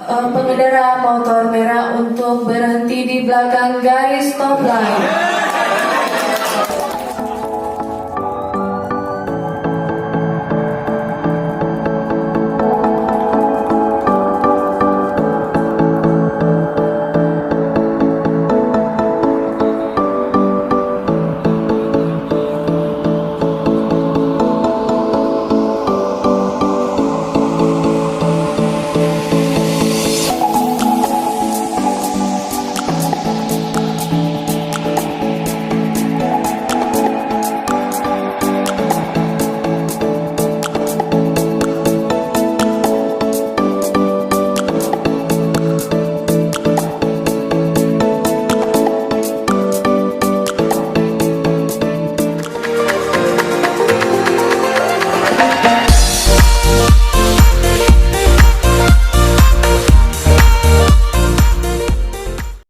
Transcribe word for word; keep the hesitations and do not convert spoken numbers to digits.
Eh, pengendara motor merah untuk berhenti di belakang garis stop line.